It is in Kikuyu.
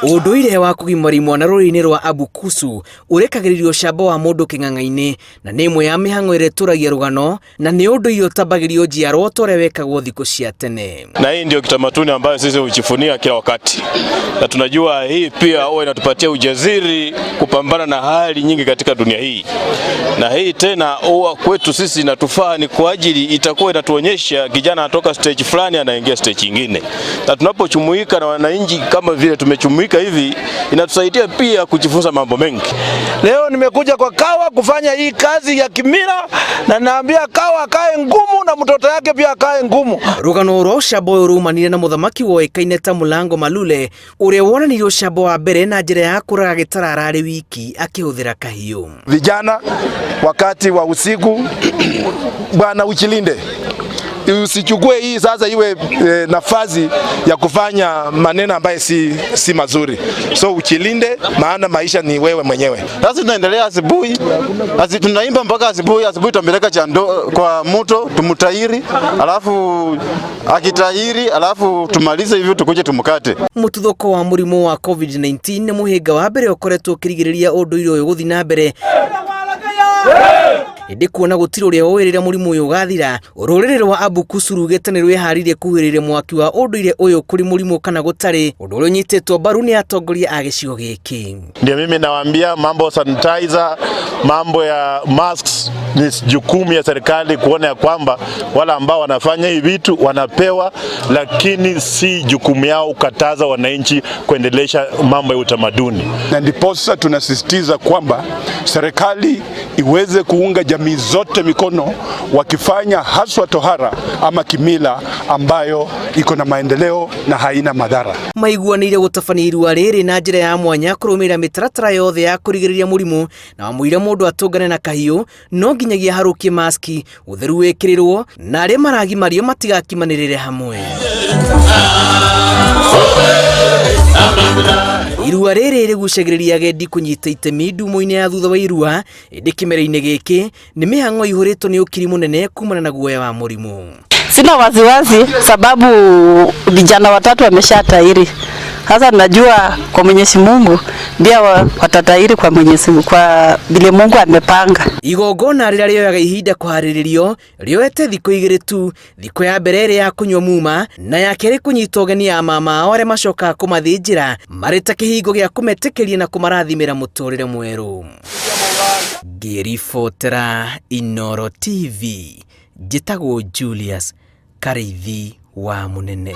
Ũndũire wa kũgimaria mwana rũrĩrĩ-inĩ rwa Abukusu ũrekagĩrĩria ũcamba wa mũndũ kĩng'ang'a-inĩ na nĩ ĩmwe ya mĩhang'o ĩrĩa ĩtũragia rũgano na nĩ ũndũire ũtambagĩrio njiarwa ta ũrĩa wekagwo thikũ cia tene. Na hii ndio kitamaduni ambayo sisi hujivunia kila wakati, na tunajua hii pia huwa inatupatia ujasiri kupambana na hali nyingi katika dunia hii, na hii tena huwa kwetu sisi inatufaa ni kwa ajili itakuwa inatuonyesha kijana anatoka stage fulani anaingia stage nyingine, na tunapojumuika na wananchi kama vile tumejumuika hivi, inatusaidia pia kujifunza mambo mengi. Leo nimekuja kwa Kawa kufanya hii kazi ya kimila, na naambia Kawa akae ngumu na mtoto yake pia akae ngumu. Rũgano rwa ũcamba ũyũ rumanire na mũthamaki woĩkaine ta Mũlango Malule ũrĩa wonanirie ũcamba wa mbere na njĩra ya kũraga gĩtarara arĩ wiki akĩhũthĩra kahiũ. Vijana wakati wa usiku bwana, ujilinde, usichukue hii sasa iwe nafasi ya kufanya maneno ambayo si mazuri. So ujilinde, maana maisha ni wewe mwenyewe. Sasa tunaendelea asubuhi, tunaimba mpaka asubuhi. Asubuhi tumpeleka chando kwa moto tumutairi, alafu akitairi, alafu tumalize hivyo tukuje tumkate. Mũtuthũko wa mũrimũ wa COVID-19 nĩ mũhĩnga wa mbere ũkoretwo ũkĩrigĩrĩria ũndũire ũyũ gũthiĩ na mbere, ĩndĩ kuona gũtirĩ ũrĩa ũĩ rĩrĩa mũrimũ ũyũ ũgathira, rũrĩrĩ rwa Abukusu rugĩte nĩ rwĩharĩirie kuhĩrĩria mwaki wa ũndũire ũyũ kũrĩ mũrimũ kana gũtarĩ, ũndũ ũrĩa ũnyitĩtwo mbaru nĩ atongoria a gĩcigo gĩkĩ. Ndio mimi nawaambia mambo sanitizer, mambo ya masks ni jukumu ya serikali kuona ya kwamba wale ambao wanafanya hii vitu wanapewa, lakini si jukumu yao kukataza wananchi kuendelesha mambo ya utamaduni. Na ndiposa tunasisitiza kwamba serikali iweze kuunga jamii zote mikono wakifanya haswa tohara ama kimila ambayo iko na maendeleo na haina madhara. Maiguanĩire gũtabania irua rĩrĩ na njĩra ya mwanya kũrũmĩrĩra mĩtaratara yothe ya kũrigĩrĩria mũrimũ, na wamũire mũndũ atũngane na kahiũ no nginyagia harũkie maski, ũtheru wĩkĩrĩrwo na arĩa maragimario matigakimanĩrĩre hamwe. Irua rĩrĩ rĩgucagĩrĩria agendi kũnyita itemi ndumo-inĩ ya thutha wa irua, ĩndĩ kĩmera-inĩ gĩkĩ nĩ mĩhang'o ĩihũrĩtwo nĩ ũkiri mũnene kumana na guoya wa mũrimũ. Sina wasiwasi sababu vijana watatu wameshatahiri. Sasa najua kwa Mwenyezi Mungu ndio watatahiri kwa Mwenyezi Mungu, kwa vile Mungu amepanga. Igongona rĩrĩa rĩoyaga ihinda kũharĩrĩrio rĩoete thikũ igĩrĩ tu, thikũ ya mbere ĩrĩ ya kũnyua muma na ya kerĩ kũnyita ũgeni a mama ao arĩa macokaga kũmathĩnjĩra marĩ ta kĩhingo gĩa kũmetĩkĩria na kũmarathimĩra mũtũrĩre mwerũ. Ngĩribotera Inooro TV, njĩtagwo Julius Karĩithi wa Mũnene.